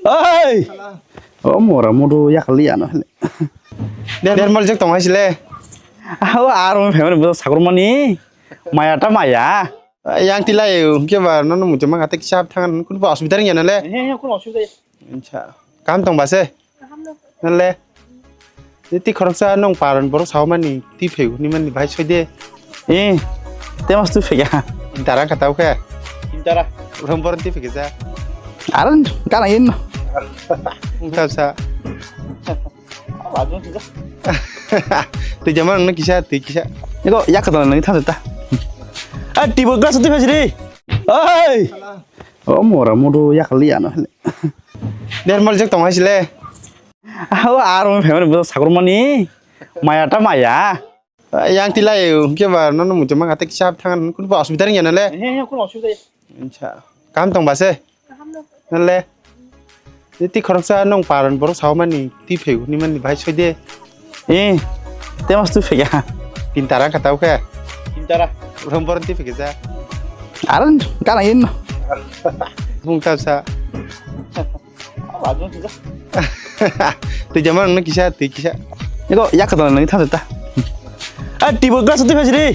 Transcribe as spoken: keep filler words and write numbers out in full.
Oi! O mora mudu yakli ano hele. Der mal jek tong haisile. Aho aro family bo sakur mani. Maya ta maya. Yang tilai ke ba nono muchung ma kate kisap thangan kun ba asubidar ya nale. He he kun asubidar. Acha. Kam tong ba se? Nale. Ti khoroksa nong paron borok sao mani ti phegu ni mani bai soi de. Eh, te mas tu phega. Dara kata oke. Dara. Rom boron ti phega ja. Aran kana yin. Tau sa. Tui jama nang kisa, tui kisa. Iko yak kata nang thang ta. Ah, tibo glass tu phesi ri. Oi. O mora mudu yakli ano hele. Der mal jek tong haisile. Aho aro family bo sakur mani. Maya ta maya. Yang tilai ke ba nono muchung ma kate kisap thangan kun ba asubidar ya nale. He he kun asubidar. Acha. Kam tong ba se? Nale. Ti khoroksa nong paron borok sao mani ti phegu ni mani bai soi de. Eh, te mas tu phega. Tin tara kata oke. Tin tara. Rom boron ti phega ja. Aran kana yin. Bung tau sa. Tui jama nang kisa, tui kisa. Iko yak kata nang thang ta. Ah, tibo glass tu phesi ri.